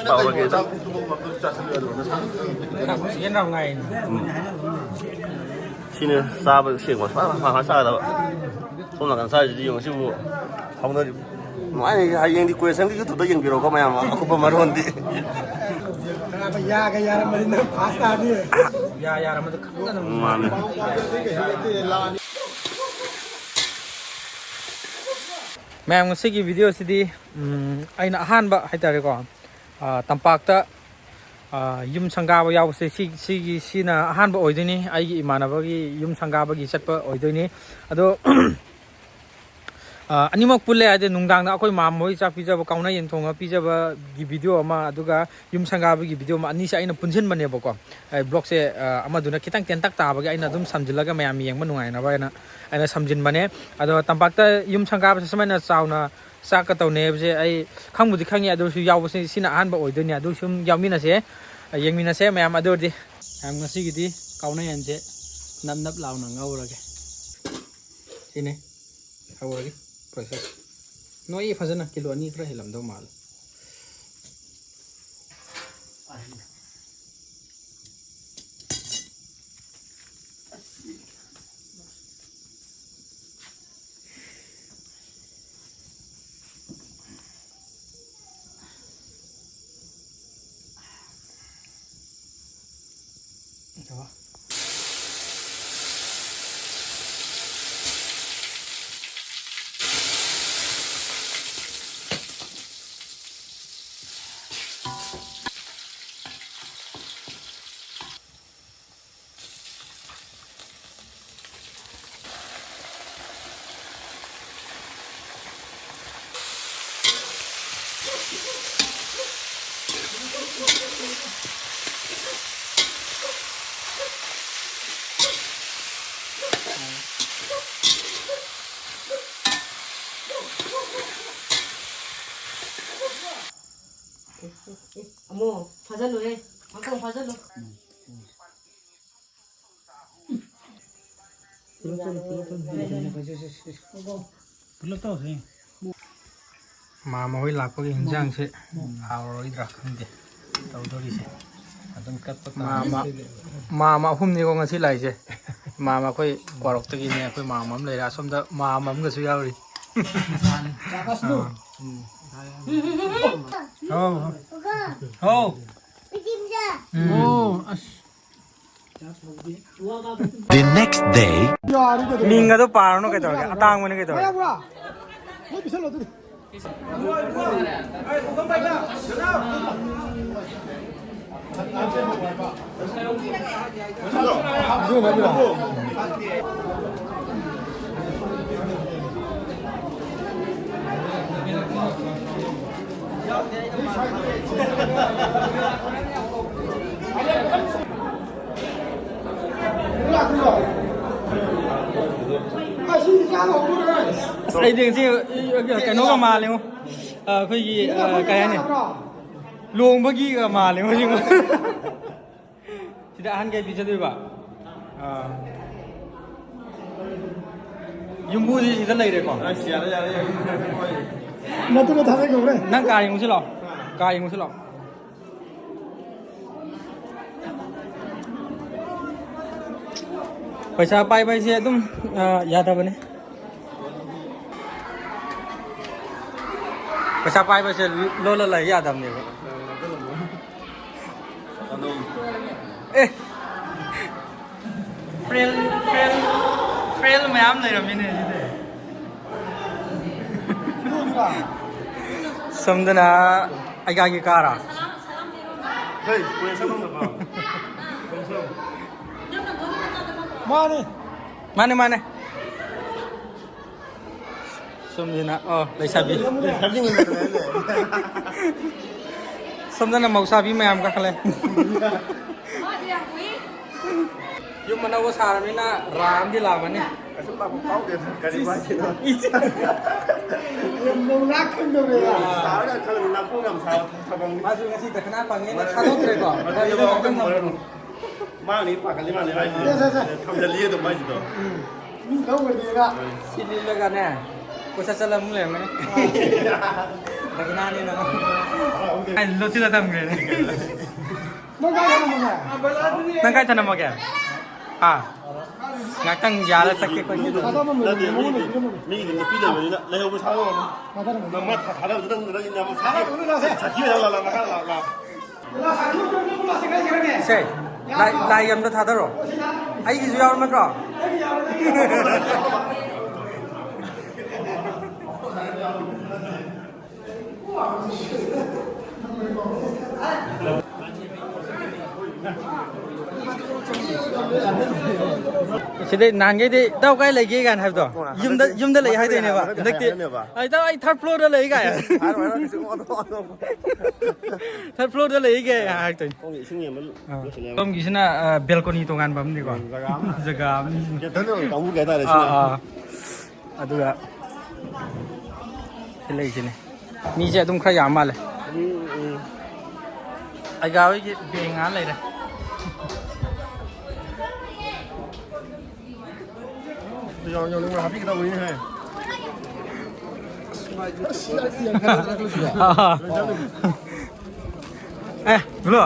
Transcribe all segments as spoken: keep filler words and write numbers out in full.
ꯇꯧꯔꯒꯦ꯫ ꯁꯤꯅ ꯆꯥꯕ ꯁꯦꯡꯕ ꯐꯖꯅ ꯐꯖꯅ ꯆꯥꯒꯗꯕ꯫ ꯁꯣꯝ ꯅꯥꯀꯟ ꯆꯥꯔꯤꯁꯤꯗꯤ ꯌꯦꯡꯉꯨ꯫ ꯁꯤꯕꯨ ꯍꯧꯅꯔꯤꯕ ꯅꯨꯡꯉꯥꯏꯅꯤ꯫ ꯍꯌꯦꯡꯗꯤ ꯀꯣꯏꯁꯟꯒꯤ YouTube-ꯇ ꯌꯦꯡꯕꯤꯔꯣꯀꯣ ꯃꯌꯥꯝ, ꯑꯀꯨꯞꯄ ꯃꯔꯣꯟꯗꯤ꯫ ꯌꯥꯒ ꯌꯥꯔꯝꯃꯗꯤ ꯅꯪ ꯐꯥꯁ ꯇꯥꯅꯤ꯫ ꯌꯥ ꯌꯥꯔꯝꯃꯗꯤ ꯈꯪꯗꯅ꯫ ꯃꯥꯅꯦ꯫ ꯃꯌꯥꯝ, ꯉꯁꯤꯒꯤ video ꯁꯤꯗꯤ, ꯎꯝ, ꯑꯩꯅ ꯑꯍꯥꯟꯕ ꯍꯥꯏꯇꯥꯔꯦꯀꯣ, ꯑ, ꯇꯝꯄꯥꯛꯇ, ꯑ, ꯌꯨꯝ ꯁꯪꯒꯥꯕ ꯌꯥꯎꯕꯁꯦ ꯁꯤ, ꯁꯤꯒꯤ, ꯁꯤꯅ ꯑꯍꯥꯟꯕ ꯑꯣꯏꯗꯣꯏꯅꯤ꯫ ꯑꯩꯒꯤ ꯏꯃꯥꯟꯅꯕꯒꯤ ꯌꯨꯝ ꯁꯪꯒꯥꯕꯒꯤ ꯆꯠꯄ ꯑꯣꯏꯗꯣꯏꯅꯤ꯫ ꯑꯗꯣ, ꯑ, ꯑꯅꯤꯃꯛ ꯄꯨꯜꯂꯦ ꯍꯥꯏꯗꯤ, ꯅꯨꯡꯗꯥꯡꯗ ꯑꯩꯈꯣꯏ ꯃꯥꯝꯃ ꯍꯣꯏ ꯆꯥꯛ ꯄꯤꯖꯕ, ꯀꯥꯎꯅ ꯌꯦꯟ ꯊꯣꯡꯉ ꯄꯤꯖꯕꯒꯤ video ꯑꯃ, ꯑꯗꯨꯒ ꯌꯨꯝ ꯁꯪꯒꯥꯕꯒꯤ video ꯑꯃ, ꯑꯅꯤꯁꯦ ꯑꯩꯅ ꯄꯨꯟꯁꯤꯟꯕꯅꯦꯕꯀꯣ꯫ ꯑꯩ vlog ꯁꯦ, ꯑ, ꯑꯃꯗꯨꯅ ꯈꯤꯇꯪ ꯇꯦꯟꯇꯛ ꯇꯥꯕꯒꯤ ꯑꯩꯅ ꯑꯗꯨꯝ ꯁꯝꯖꯤꯜꯂꯒ ꯃꯌꯥꯝ ꯌꯦꯡꯕ ꯅꯨꯡꯉꯥꯏꯅꯕ ꯍꯥꯏꯅ ꯑꯩꯅ ꯁꯝꯖꯤꯟꯕꯅꯦ꯫ ꯑꯗꯣ ꯇꯝꯄꯥꯛꯇ ꯌꯨꯝ ꯁꯪꯒꯥꯕꯁꯦ ꯁꯨꯃꯥꯏꯅ ꯆꯥꯎꯅ ꯆꯥꯛꯀ ꯇꯧꯅꯩ ꯍꯥꯏꯕꯁꯦ ꯑꯩ ꯈꯪꯕꯨꯗꯤ ꯈꯪꯉꯤ, ꯑꯗꯨ ꯑꯣꯏꯔꯁꯨ ꯌꯥꯎꯕꯁꯦ ꯁꯤꯅ ꯑꯍꯥꯟꯕ ꯑꯣꯏꯗꯣꯏꯅꯦ꯫ ꯑꯗꯨ ꯁꯨꯝ ꯌꯥꯎꯃꯤꯟꯅꯁꯦ, ꯌꯦꯡꯃꯤꯟꯅꯁꯦ ꯃꯌꯥꯝ꯫ ꯑꯗꯨ ꯑꯣꯏꯔꯗꯤ ꯃꯌꯥꯝ, ꯉꯁꯤꯒꯤꯗꯤ ꯀꯥꯎꯅ ꯌꯦꯟꯁꯦ ꯅꯞ ꯅꯞ ꯂꯥꯎꯅ ꯉꯧꯔꯒꯦ꯫ ꯁꯤꯅꯦ ꯍꯧꯔꯒꯦ process꯫ ꯅꯣꯏ ꯐꯖꯅ ꯀꯤꯂꯣ ꯑꯅꯤ ꯈꯔ ꯍꯦꯜꯂꯝꯗꯧ ꯃꯥꯜꯂꯦ꯫ ꯑꯃꯨꯛ ꯐꯥꯖꯜꯂꯨꯍꯦ, ꯉꯥꯛꯇꯪ ꯐꯥꯖꯜꯂꯨ꯫ ꯄꯨꯂꯞ ꯇꯧꯁꯦ꯫ ꯃꯥꯃ ꯍꯣꯏ ꯂꯥꯛꯄꯒꯤ ꯍꯤꯟꯖꯥꯡꯁꯦ ꯍꯥꯎꯔꯣꯏꯗ꯭ꯔꯥ ꯈꯪꯗꯦ ꯇꯧꯗꯣꯔꯤꯁꯦ꯫ ꯑꯗꯨꯝ ꯀꯠꯄ ꯇꯥꯔꯦ꯫ ꯃꯥꯃ, ꯃꯥꯃ ꯑꯍꯨꯝꯅꯤꯀꯣ ꯉꯁꯤ ꯂꯥꯛꯏꯁꯦ꯫ ꯃꯥꯃ ꯑꯩꯈꯣꯏ ꯀ꯭ꯋꯥꯔꯣꯛꯇꯒꯤꯅꯦ, ꯑꯩꯈꯣꯏ ꯃꯥꯃ ꯑꯃ ꯂꯩꯔꯦ꯫ ꯑꯁꯣꯝꯗ ꯃꯥꯃ ꯑꯃꯒꯁꯨ ꯌꯥꯎꯔꯤ꯫ ꯆꯥꯛ ꯆꯥꯁꯅꯨ꯫ ꯑꯥ꯫ ꯎꯝ꯫ ꯍꯥꯎ꯫ ꯍꯥꯎ꯫ ꯎꯝ꯫ ꯑꯣ, ꯑꯁ꯫ The next day. ꯃꯤꯡ ꯑꯗꯣ ꯄꯥꯔꯨꯅꯨ ꯀꯩꯗꯧꯔꯒꯦ? ꯑꯇꯥꯡꯕꯅꯤ ꯀꯩꯗꯧꯔꯒꯦ? ꯃꯌꯥꯝꯕ꯭ꯔꯥ? ꯂꯣꯏ ꯄꯤꯁꯜꯂꯣ ꯑꯗꯨꯗꯤ꯫ ꯑꯁ, ꯑꯩꯗꯤ ꯉꯁꯤ ꯀꯩꯅꯣꯒ ꯃꯥꯜꯂꯦꯉꯣ꯫ ꯑ, ꯑꯩꯈꯣꯏꯒꯤ, ꯑ, ꯀꯩ ꯍꯥꯏꯅꯤ? ꯂꯨꯍꯣꯡꯕꯒꯤꯒ ꯃꯥꯜꯂꯦꯉꯣ ꯁꯤꯉꯣ꯫ ꯁꯤꯗ ꯑꯍꯟꯈꯩ ꯄꯤꯖꯗꯣꯏꯕ꯫ ꯑꯥ꯫ ꯌꯨꯝꯕꯨꯗꯤ ꯁꯤꯗ ꯂꯩꯔꯦꯀꯣ? ꯑꯁ, ꯌꯥꯔꯦ, ꯌꯥꯔꯦ, ꯌꯥꯔꯦ꯫ ꯅꯠꯇꯨꯅ ꯊꯥꯗꯈ꯭ꯔꯦ꯫ ꯅꯪ ꯀꯥ ꯌꯦꯡꯉꯨꯁꯤ ꯂꯥꯛꯑꯣ꯫ ꯀꯥ ꯌꯦꯡꯉꯨꯁꯤ ꯂꯥꯛꯑꯣ꯫ ꯄꯩꯁꯥ ꯄꯥꯏꯕ ꯍꯥꯏꯁꯦ ꯑꯗꯨꯝ, ꯑ, ꯌꯥꯗꯕꯅꯦ꯫ ꯄꯩꯁꯥ ꯄꯥꯏꯕꯁꯦ ꯂꯣꯜꯂ ꯂꯩ ꯌꯥꯗꯕꯅꯦꯕ꯫ ꯑꯦ꯫ ꯐ꯭ꯔꯦꯜ, ꯐ꯭ꯔꯦꯜ, ꯐ꯭ꯔꯦꯜ ꯃꯌꯥꯝ ꯂꯩꯔꯝꯃꯤꯅꯦ ꯁꯤꯗꯤ꯫ ꯁꯣꯝꯗꯅ ꯑꯩꯒꯥꯒꯤ ꯀꯥꯔꯥ? ꯍꯣꯏ, ꯄꯨꯔꯦ ꯁꯪꯉꯝꯗꯀꯣ꯫ ꯃꯥꯅꯤ꯫ ꯃꯥꯅꯦ, ꯃꯥꯅꯦ꯫ ꯁꯣꯝꯁꯤꯅ, ꯑꯣ, ꯂꯩꯁꯥꯕꯤ꯫ ꯁꯣꯝꯗꯅ ꯃꯧꯁꯥꯕꯤ ꯃꯌꯥꯝ ꯀꯥꯈꯠꯂꯦ꯫ ꯌꯨꯝ ꯑꯅꯧꯕ ꯁꯥꯔꯕꯅꯤꯅ ꯔꯥ ꯑꯃꯗꯤ ꯂꯥꯛꯑꯃꯅꯤ꯫ ꯀꯩꯁꯨ ꯂꯥꯛꯄ ꯐꯥꯎꯗꯦꯗ, ꯀꯔꯤ ꯍꯥꯏꯁꯤꯅꯣ? ꯌꯥꯝ ꯃꯧ ꯂꯥꯛ ꯈꯪꯗꯕꯅꯦ꯫ ꯁꯥꯔꯒ ꯈꯔ ꯅꯥꯀꯣꯡ ꯌꯥꯝ ꯁꯥꯕ ꯊꯕꯛꯅꯤ꯫ ꯃꯥꯁꯨ ꯉꯁꯤ ꯗꯈꯤꯅꯥ ꯐꯪꯉꯦꯅ ꯊꯥꯗꯣꯛꯇ꯭ꯔꯦꯀꯣ? ꯃꯥꯅꯤ, ꯄꯥꯈꯠꯂꯤ ꯃꯥꯜꯂꯦ ꯃꯥꯏꯁꯦ꯫ ꯁꯦ, ꯁꯦ, ꯁꯦ꯫ ꯊꯝꯖꯜꯂꯤ ꯑꯗꯨꯝ ꯃꯥꯏꯁꯤꯗꯣ꯫ ꯎꯝ꯫ ꯃꯤ ꯂꯧꯒ꯭ꯔꯗꯤꯅ꯫ ꯁꯤ ꯂꯤꯠꯂꯒꯅꯦ, ꯀꯣꯏꯆꯠ ꯆꯠꯂ ꯑꯃꯨꯛ ꯂꯩꯔꯝꯒꯅꯤ꯫ ꯗꯈꯤꯅꯥꯅꯦꯅ꯫ ꯑꯩ ꯂꯣꯠꯁꯤꯜꯂ ꯊꯝꯈ꯭ꯔꯦꯅꯦ꯫ ꯅꯪ ꯀꯥꯏ ꯊꯅꯝꯃꯒꯦ? ꯅꯪ ꯀꯥꯏ ꯊꯅꯝꯃꯒꯦ? ꯍꯥ? ꯉꯥꯛꯇꯪ ꯌꯥꯔ ꯆꯠꯀꯦ ꯈꯣꯠꯀꯦ꯫ ꯊꯥꯗꯕ ꯂꯣꯏꯔꯦ, ꯃꯉꯣꯟꯗ ꯄꯤꯔꯝꯃꯒꯦ꯫ ꯃꯤꯒꯤ ꯅꯨꯄꯤ ꯂꯩꯕꯅꯤꯅ ꯂꯩꯍꯧꯕ ꯁꯥꯔꯣ꯫ ꯊꯥꯗꯔꯝꯃꯒꯦ꯫ ꯅꯪ ꯃꯥ ꯊꯥ-, ꯊꯥꯗꯕꯗꯨ ꯅꯪ, ꯅꯪ ꯌꯥꯝ ꯁꯥꯊꯤ-, ꯊꯥꯗꯔꯝꯒꯅꯨ, ꯂꯥꯛꯑꯣꯁꯦ꯫ ꯁꯥꯊꯤ ꯂꯥꯛ-, ꯂꯥꯛ-, ꯂꯥꯛ-, ꯂꯥꯛ-, ꯂꯥꯛ-꯫ ꯁꯦ, ꯂꯥꯏ, ꯂꯥꯏ ꯑꯝꯇ ꯊꯥꯗꯔꯣ꯫ ꯑꯩꯒꯤꯁꯨ ꯌꯥꯎꯔꯝꯃꯗ꯭ꯔꯣ? ꯁꯤꯗꯩ ꯅꯍꯥꯟꯈꯩꯗꯤ "ꯏꯇꯥꯎ ꯀꯥꯏ ꯂꯩꯒꯦ?" ꯀꯥꯏꯅ ꯍꯥꯏꯕꯗꯣ, ꯌꯨꯝꯗ, ꯌꯨꯝꯗ ꯂꯩ ꯍꯥꯏꯗꯣꯏꯅꯦꯕ꯫ ꯍꯟꯗꯛꯇꯤ ꯍꯥꯏꯔꯛꯀꯅꯦꯕ꯫ "ꯑ, ꯏꯇꯥꯎ ꯑꯩ ꯊꯥꯔꯠ ꯐ꯭ꯂꯣꯔꯗ ꯂꯩ" ꯀꯥꯏ꯫ ꯍꯥꯏꯔꯣꯏ, ꯍꯥꯏꯔꯣꯏ, ꯀꯩꯁꯨ ꯑꯣꯟꯊꯣꯛ, ꯑꯣꯟꯊꯣꯛ꯫ "ꯊꯥꯔꯠ ꯐ꯭ꯂꯣꯔꯗ ꯂꯩ" ꯀꯥꯏ ꯍꯥꯏꯔꯛꯇꯣꯏꯅꯦ꯫ ꯁꯣꯝꯒꯤ ꯏꯁꯤꯡ ꯌꯦꯟꯕ ꯑꯥ꯫ ꯂꯣꯏꯁꯤꯜꯂꯦꯕ꯫ ꯁꯣꯝꯒꯤꯁꯤꯅ, ꯑ, ꯕꯦꯜꯀꯣꯅꯤ ꯇꯣꯉꯥꯟꯕ ꯑꯃꯅꯤꯀꯣ꯫ ꯎꯝ, ꯖꯒꯥ ꯑꯃ꯫ ꯖꯒꯥ ꯑꯃꯅꯤ꯫ ꯀꯦꯟꯇꯟ ꯑꯣꯏꯕ ꯀꯥꯡꯕꯨꯒꯤ ꯍꯥꯏꯇꯥꯔꯦ ꯑꯥ, ꯁꯤꯅ꯫ ꯑꯥ꯫ ꯑꯗꯨꯒ ꯁꯤ ꯂꯩꯁꯤꯅꯦ꯫ ꯃꯤꯁꯦ ꯑꯗꯨꯝ ꯈꯔ ꯌꯥꯝ ꯃꯥꯜꯂꯦ꯫ ꯎꯝ, ꯎꯝ꯫ ꯑꯩꯒꯥ ꯍꯣꯏꯒꯤ ꯕꯦꯡ ꯉꯥ ꯂꯩꯔꯦ꯫ ꯌꯥꯎ-, ꯌꯥꯎꯅꯤꯡꯕ ꯍꯥꯞꯄꯤꯒꯗꯧꯕꯅꯤꯅꯦ꯫ ꯑꯁ, ꯌꯥꯡꯈꯩ ꯅꯠꯇ꯭ꯔꯥ ꯀꯩꯅꯣ ꯁꯤꯗ? ꯑꯦ, ꯕ꯭ꯔꯣ꯫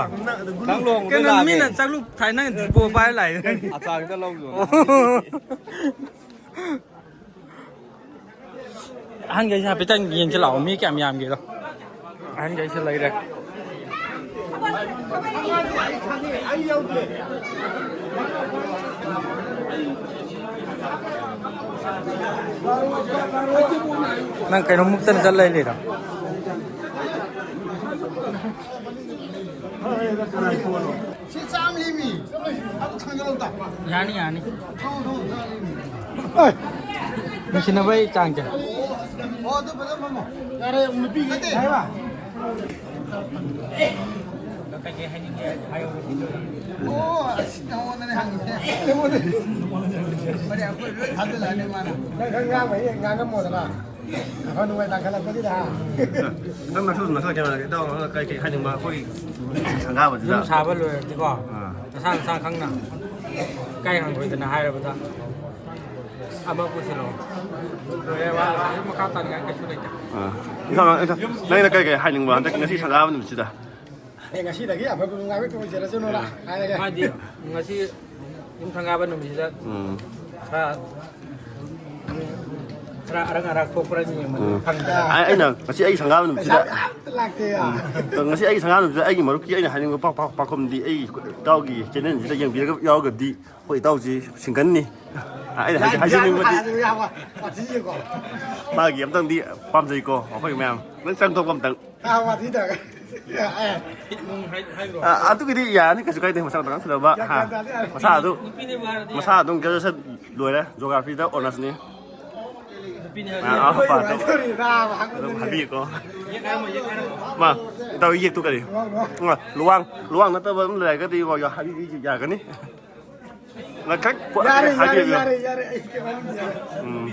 ꯅꯪ ꯂꯨꯍꯣꯡꯕꯗ ꯀꯩꯅꯣ, ꯂꯥꯛꯑꯒꯦ꯫ ꯃꯤꯅ ꯆꯥꯛꯂꯨꯛ ꯊꯥꯏ, ꯅꯪ ꯗꯤꯄꯣ ꯄꯥꯏꯔ ꯂꯥꯛꯏ꯫ ꯑꯆꯥꯔ ꯈꯤꯇ ꯂꯧꯖꯣ꯫ ꯑꯍꯟꯈꯩꯁꯦ ꯍꯥꯏꯐꯦꯠꯇꯪ ꯌꯦꯡꯁꯤ ꯂꯥꯛꯑꯣ, ꯃꯤ ꯀꯌꯥꯝ ꯌꯥꯝꯒꯦꯗꯣ꯫ ꯑꯍꯟꯈꯩꯁꯦ ꯂꯩꯔꯦ꯫ ꯅꯪ ꯀꯩꯅꯣ ꯃꯨꯛꯇꯅ ꯆꯠ ꯂꯩ ꯂꯩꯔꯣ? ꯁꯤ ꯆꯥꯝꯃ ꯂꯦꯝꯃꯤ꯫ ꯑꯗꯨ ꯊꯥꯡꯒꯠꯂꯛꯎ ꯇꯥ꯫ ꯌꯥꯅꯤ, ꯌꯥꯅꯤ꯫ ꯊꯣꯡ, ꯊꯣꯡ, ꯆꯥꯝꯃ ꯂꯦꯝꯃꯤ꯫ ꯅꯨꯡꯁꯤꯅꯕꯩ ꯆꯥꯡꯁꯦ꯫ ꯑꯣ, ꯑꯗꯨ ꯐꯖꯅ ꯐꯝꯃꯣ꯫ ꯌꯥꯔꯦ, ꯅꯨꯄꯤꯒꯤ ꯅꯠꯇꯦ꯫ ꯍꯥꯏꯕ? ꯑꯣ, ꯑꯁ, ꯅꯉꯣꯟꯗꯅꯦ ꯍꯪꯉꯤꯁꯦ꯫ ꯑꯩꯉꯣꯟꯗ꯫ ꯐꯔꯦ, ꯑꯩꯈꯣꯏ ꯂꯣꯏ ꯊꯥꯖꯤꯜꯂꯛꯑꯅꯤ ꯃꯥꯅ꯫ ꯅꯪ ꯈꯔ ꯉꯥꯡꯕ ꯍꯦꯛ ꯉꯥꯡꯉꯝꯃꯣꯗꯅ꯫ ꯑꯐ ꯅꯨꯡꯉꯥꯏ ꯇꯥꯡꯈꯠꯂꯛꯄꯁꯤꯗ, ꯍꯥ? ꯅꯪ ꯅꯛꯁꯨ ꯅꯛꯁꯜꯂꯛꯀꯦ ꯃꯥꯜꯂꯦ꯫ ꯏꯇꯥꯎ, ꯀꯩ, ꯀꯩ ꯍꯥꯏꯅꯤꯡꯕ ꯑꯩꯈꯣꯏ ꯁꯪꯒꯥꯕꯁꯤꯗ? ꯌꯨꯝ ꯁꯥꯕ ꯂꯣꯏꯔꯗꯤꯀꯣ, ꯑꯥ꯫ ꯅꯁꯥ ꯅꯁꯥ ꯈꯪꯅ ꯏꯀꯥꯏ ꯈꯪꯗꯅ ꯍꯥꯏꯔꯕꯗ ꯑꯃ ꯄꯨꯁꯤꯜꯂꯛꯑꯣ꯫ ꯂꯣꯏꯔꯦ, ꯋꯥ ꯂꯣꯏꯔꯦ꯫ ꯃꯈꯥ ꯇꯥꯅꯤꯡꯉꯥꯏ ꯀꯩꯁꯨ ꯂꯩꯇꯦ꯫ ꯑꯥ꯫ ꯏꯁꯥ, ꯏꯁꯥ, ꯅꯪꯅ ꯀꯩ ꯀꯩ ꯍꯥꯏꯅꯤꯡꯕ ꯍꯟꯗꯛ ꯉꯁꯤ ꯁꯪꯒꯥꯕ ꯅꯨꯃꯤꯠꯁꯤꯗ? ꯑꯦ, ꯉꯁꯤꯗꯒꯤ ꯑꯐꯕ ꯅꯨꯡꯉꯥꯏꯕ ꯑꯣꯏꯖꯔꯁꯅꯨꯅ ꯍꯥꯏꯔꯒꯦ꯫ ꯃꯥꯗꯤ ꯉꯁꯤ ꯌꯨꯝ ꯁꯪꯒꯥꯕ ꯅꯨꯃꯤꯠꯁꯤꯗ ꯎꯝ꯫ ꯈꯔ, ꯈꯔ ꯑꯔꯪ ꯑꯔꯥꯛ ꯊꯣꯛꯄ꯭ꯔꯥ ꯌꯦꯡꯕꯗ ꯎꯝ꯫ ꯐꯪꯗ꯭ꯔꯦ꯫ ꯑꯩ-, ꯑꯩꯅ ꯉꯁꯤ ꯑꯩ ꯁꯪꯒꯥꯕ ꯄꯩꯁꯥ ꯅꯨꯃꯤꯠꯁꯤꯗ ꯑꯝꯇ ꯂꯥꯛꯇꯦ꯫ ꯎꯝ꯫ ꯉꯁꯤ ꯑꯩꯒꯤ ꯁꯪꯒꯥꯕ ꯅꯨꯃꯤꯠꯁꯤꯗ ꯑꯩꯒꯤ ꯃꯔꯨꯞꯀꯤ ꯑꯩꯅ ꯍꯥꯏꯅꯤꯡꯕ ꯄꯥ-, ꯄꯥ-, ꯄꯥꯎꯈꯨꯝꯗꯤ ꯑꯩ ꯏꯇꯥꯎꯒꯤ ꯆꯦꯅꯦꯜꯁꯤꯗ ꯌꯦꯡꯕꯤꯔꯒ ꯌꯥꯎꯔꯒꯗꯤ ꯑꯩꯈꯣꯏ ꯏꯇꯥꯎꯁꯤ ꯁꯤꯡꯒꯟꯅꯤ꯫ ꯑꯩꯅ ꯍꯥꯏꯖ-, ꯍꯥꯏꯖꯅꯤꯡꯕꯗꯤ ꯌꯥꯕ, ꯋꯥꯊꯤꯁꯦꯀꯣ꯫ ꯃꯥꯒꯤ ꯑꯝꯇꯪꯗꯤ ꯄꯥꯝꯖꯩꯀꯣ, ꯑꯩꯈꯣꯏ ꯃꯌꯥꯝ ꯅꯪ ꯆꯪꯊꯣꯛꯄ ꯑꯝꯇꯪ꯫ ꯑꯥ, ꯋꯥꯊꯤ ꯇꯧꯔꯒ꯫ ꯑꯦ, ꯑꯦ꯫ ꯑꯥ, ꯑꯗꯨꯒꯤꯗꯤ ꯌꯥꯅꯤ, ꯀꯩꯁꯨ ꯀꯥꯏꯗꯦ, ꯃꯁꯥ ꯃꯇꯣꯝꯇ ꯉꯥꯡꯁꯤꯜꯂꯕ꯫ ꯒ꯭ꯌꯥꯟ ꯍꯥ? ꯇꯥꯗꯦ, ꯌꯥꯔꯦ꯫ ꯃꯁꯥ ꯑꯗꯨ, ꯅꯨꯄꯤꯅꯦꯕꯨ ꯍꯥꯏꯔꯗꯤ ꯃꯁꯥ ꯌꯥꯔꯦ꯫ ꯑꯗꯨꯝ ꯒ꯭ꯔꯦꯖꯨꯑꯦꯁꯟ ꯂꯣꯏꯔꯦ, ꯖꯣꯒ꯭ꯔꯥꯐꯤꯗ ꯑꯣꯅꯔꯁꯅꯤ꯫ ꯅꯨꯄꯤꯅꯦ ꯍꯥꯏꯔꯗꯤ ꯑꯥ, ꯌꯥꯔꯦ꯫ ꯑꯥ, ꯑꯩꯈꯣꯏ ꯄꯥꯗꯣ꯫ ꯋꯥꯊꯤ ꯇꯧꯔꯤꯔꯥ, ꯑꯗꯨꯝ ꯍꯥꯏꯕꯤꯌꯨꯀꯣ꯫ ꯌꯦꯛ ꯍꯥꯏꯔꯝꯃꯣ, ꯌꯦꯛ ꯍꯥꯏꯔꯝꯃꯣ꯫ ꯃꯥ, ꯏꯇꯥꯎ ꯌꯦꯛꯇꯨ ꯀꯔꯤ? ꯂꯨꯋꯥꯡ, ꯂꯨꯋꯥꯡ꯫ ꯃꯥ, ꯂꯨꯋꯥꯡ ꯅꯠꯇꯕ ꯑꯃ ꯂꯩꯔꯒꯗꯤ ꯍꯥꯏꯕꯤꯕ ꯌꯥꯒꯅꯤ꯫ ꯅꯪ ꯈꯔ ꯄꯣ-, ꯌꯥꯔꯦ, ꯌꯥꯔꯦ, ꯍꯥꯏꯕꯤꯌꯨ꯫ ꯌꯥꯔꯦ, ꯌꯥꯔꯦ, ꯑꯩ ꯀꯩꯝ ꯍꯥꯏꯅꯤꯡꯗꯦ, ꯌꯥꯔꯦ꯫ ꯎꯝ꯫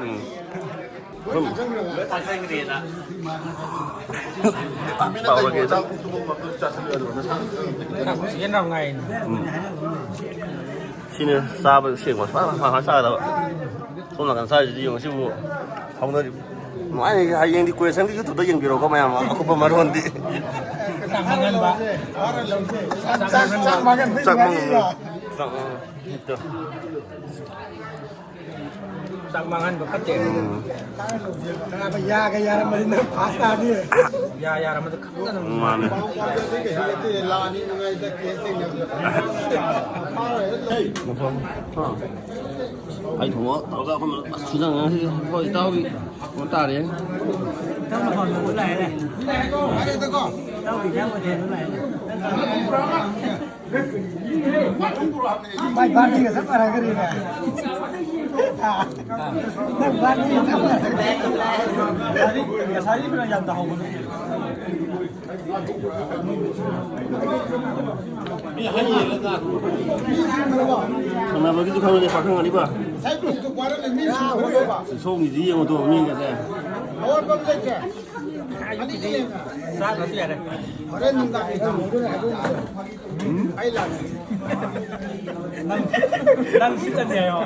ꯎꯝ꯫ ꯁꯨꯝ꯫ ꯇꯧꯔꯒꯦ, ꯁꯨꯝ꯫ ꯌꯦꯟ ꯌꯥꯝ ꯉꯥꯏꯅꯦ꯫ ꯎꯝ꯫ ꯁꯤꯅꯦ ꯆꯥꯕ ꯁꯦꯡꯕ ꯐ-, ꯐ-, ꯐ-, ꯆꯥꯒꯗꯕ꯫ ꯁꯣꯝ ꯅꯥꯀꯟ ꯆꯥꯔꯤꯁꯤꯗꯤ ꯌꯦꯡꯉꯨ, ꯁꯤꯕꯨ ꯍꯧꯅꯔꯤꯕ꯫ ꯅꯨꯡꯉꯥꯏꯅꯤ, ꯍꯌꯦꯡꯗꯤ ꯀ꯭ꯋꯦꯁꯟꯒꯤ ꯌꯨꯇꯨꯕꯇ ꯌꯦꯡꯕꯤꯔꯣꯀꯣ ꯃꯌꯥꯝ, ꯑꯀꯨꯞꯄ ꯃꯔꯣꯟꯗꯤ꯫ ꯆꯥꯛ ꯃꯥꯡꯍꯟꯕ꯫ ꯆꯥꯛ, ꯆꯥꯛ, ꯆꯥꯛ ꯃꯥꯡꯍꯟꯕ꯫ ꯆꯥꯛ ꯃꯥꯡꯍꯟꯕ꯫ ꯆꯥꯛ ꯃꯥꯡꯍꯟꯕ ꯐꯠꯇꯦ꯫ ꯎꯝ꯫ ꯌꯥꯒ ꯌꯥꯔꯝꯃꯗꯤ ꯅꯪ ꯐꯥꯁ ꯇꯥꯅꯤ꯫ ꯌꯥ ꯌꯥꯔꯝꯃꯗꯤ ꯈꯪꯗꯅ꯫ ꯃꯥꯅꯦ꯫ ꯑꯩ ꯊꯣꯡꯉꯣ ꯇꯧꯔꯒ ꯑꯩꯈꯣꯏ ꯑꯁ ꯁꯤꯗ ꯉꯁꯤꯗꯤ ꯑꯩꯈꯣꯏ ꯏꯇꯥꯎꯒꯤ ꯀꯩꯅꯣ ꯇꯥꯔꯦ꯫ ꯏꯇꯥꯎꯅ ꯄꯥꯝꯖꯕꯗꯣ ꯂꯥꯛꯑꯦꯅꯦ꯫ ꯏꯇꯥꯎꯒꯤ ꯏꯟꯖꯥꯡ ꯃꯊꯦꯜꯗꯣ ꯂꯥꯛꯑꯦꯅꯦ꯫ ꯃꯥꯏ ꯕꯥꯔꯗꯦꯒ ꯆꯞ ꯃꯥꯟꯅꯈ꯭ꯔꯦꯅꯦ꯫ ꯅꯪ ꯕꯥꯔꯗꯦꯒ ꯆꯞ ꯃꯥꯟꯅꯈ꯭ꯔꯦ꯫ ꯉꯁꯥꯏꯒꯤ ꯐꯅ ꯌꯥꯝ ꯇꯥꯍꯧꯕꯅꯦ꯫ ꯊꯪꯅꯕꯒꯤꯁꯨ ꯈꯪꯉꯗꯤ ꯄꯥꯈꯪꯒꯅꯤꯀꯣ꯫ ꯁꯣꯝꯒꯤꯁꯤ ꯌꯦꯡꯉꯨ ꯇꯣ ꯃꯤꯒꯁꯦ꯫ ꯑꯌꯨꯛꯀꯤꯗꯤ ꯆꯥꯗ꯭ꯔꯁꯨ ꯌꯥꯔꯦ꯫ ꯍꯣꯔꯦꯟ ꯅꯨꯡꯗꯥꯡ ꯎꯝ? ꯑꯩ ꯂꯥꯛꯀꯦ꯫ ꯅꯪ, ꯅꯪ ꯁꯤꯠꯇꯅꯤ ꯍꯥꯏꯌꯣ꯫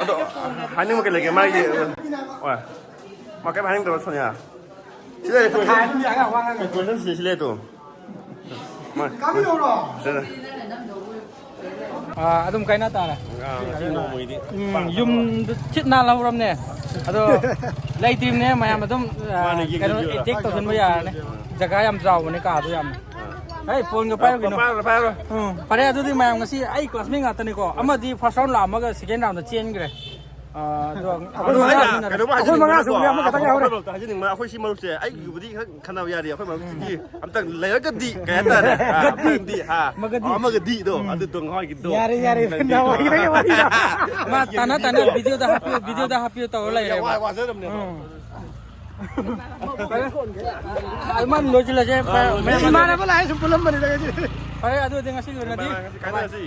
ꯑꯗꯣ ꯍꯥꯏꯅꯤꯡꯕ ꯀꯩ ꯂꯩꯒꯦ ꯃꯥꯒꯤ? ꯍꯣꯏ, ꯃꯥ ꯀꯩꯝ ꯍꯥꯏꯅꯤꯡꯗꯕ ꯁꯣꯅꯤꯌꯥ? ꯁꯤ ꯂꯩꯔꯦ, ꯀꯣꯏꯁꯟ ꯁꯤ, ꯁꯤ ꯂꯩꯔꯦ ꯇꯨ꯫ ꯃꯥ, ꯁꯤꯗ꯫ ꯑꯥ, ꯑꯗꯨꯝ ꯀꯥꯏꯅ ꯇꯥꯔꯦ꯫ ꯑꯥ, ꯉꯁꯤ ꯅꯣꯡꯃꯒꯤꯗꯤ ꯎꯝ, ꯄꯥꯡ ꯌꯨꯝꯗ ꯊꯤꯠ ꯅꯥꯜꯍꯧꯔꯝꯅꯦ꯫ ꯑꯗꯣ ꯂꯩꯇ꯭ꯔꯤꯕꯅꯦ ꯃꯌꯥꯝ ꯑꯗꯨꯝ, ꯑꯥ, ꯃꯥꯅꯦ, ꯀꯩꯅꯣ, ꯌꯦꯡꯖꯒꯦ꯫ Attack ꯇꯧꯁꯤꯟꯕ ꯌꯥꯔꯅꯤ꯫ ꯖꯒꯥ ꯌꯥꯝ ꯆꯥꯎꯕꯅꯦ ꯀꯥꯗꯣ ꯌꯥꯝꯅ꯫ ꯑꯥ꯫ ꯍꯩ, ꯐꯣꯟꯒ ꯄꯥꯏꯔꯨꯒꯤꯅꯣ꯫ ꯄꯥꯏꯔꯣ, ꯄꯥꯏꯔꯣ꯫ ꯎꯝ, ꯐꯔꯦ ꯑꯗꯨꯗꯤ ꯃꯌꯥꯝ ꯉꯁꯤ ꯑꯩ classmate ꯉꯥꯛꯇꯅꯤꯀꯣ꯫ ꯑꯃꯗꯤ first round ꯂꯥꯛꯑꯝꯃꯒ second round ꯗ ꯆꯦꯟꯈ꯭ꯔꯦ꯫ ꯑꯥ, ꯑꯗꯣ ꯑꯩꯈꯣꯏ ꯑꯩꯈꯣꯏ ꯃꯉꯥ ꯃꯉꯥ ꯁꯨꯕꯅꯦ꯫ ꯁꯨꯕꯅꯦ, ꯑꯃꯈꯛꯇꯪ ꯌꯥꯎꯔꯦ꯫ ꯑꯩꯈꯣꯏ ꯃꯔꯛꯇ ꯍꯥꯏꯖꯅꯤꯡꯕ, ꯑꯩꯈꯣꯏ ꯁꯤ ꯃꯔꯨꯞꯁꯦ ꯑꯩꯒꯤꯕꯨꯗꯤ ꯈꯔ ꯈꯟꯅꯕ ꯌꯥꯔꯤ, ꯑꯩꯈꯣꯏ ꯃꯔꯨꯞꯁꯤꯒꯤ ꯑꯝꯇꯪ ꯂꯩꯔꯒꯗꯤ ꯀꯩ ꯍꯥꯏꯇꯥꯔꯦ? ꯑꯥ, ꯒꯗꯤ꯫ ꯑꯝꯇꯪꯗꯤ, ꯑꯥ, ꯃꯒꯗꯤ꯫ ꯑꯃꯒꯗꯤꯗꯣ, ꯎꯝ꯫ ꯑꯗꯨꯗꯣ ꯉꯥꯏꯒꯤꯗꯣ꯫ ꯌꯥꯔꯦ, ꯌꯥꯔꯦ, ꯑꯝꯇꯪꯗꯤ꯫ ꯅꯋꯥꯏꯒꯤ ꯋꯥꯔꯤꯗꯣ꯫ ꯃꯥ ꯇꯥꯅ ꯇꯥꯅ video ꯗ ꯍꯥꯞꯄꯤꯌꯨ, video ꯗ ꯍꯥꯞꯄꯤꯌꯨ ꯇꯧꯔ ꯂꯩꯔꯦꯕ꯫ ꯋꯥ-, ꯋꯥꯖꯔꯕꯅꯦꯕ꯫ ꯎꯝ꯫ ꯐꯔꯦ꯫ ꯑꯗꯨ ꯃꯥ ꯂꯣꯏꯁꯤꯜꯂꯁꯦ꯫ ꯑꯥ, ꯐꯔꯦ, ꯂꯣꯏꯁꯤꯜꯂꯁꯦ꯫ ꯃꯌꯥꯝ ꯏꯃꯥꯟꯅꯕ ꯂꯥꯛꯑꯦ ꯁꯨꯝ ꯄꯨꯜꯂꯝꯕꯅꯤꯗ ꯑꯩꯗꯤ꯫ ꯐꯔꯦ, ꯑꯗꯨꯗꯤ ꯉꯁꯤ ꯂꯣꯏꯅꯗꯤ꯫ ꯀꯥꯏꯅꯔꯁꯤ꯫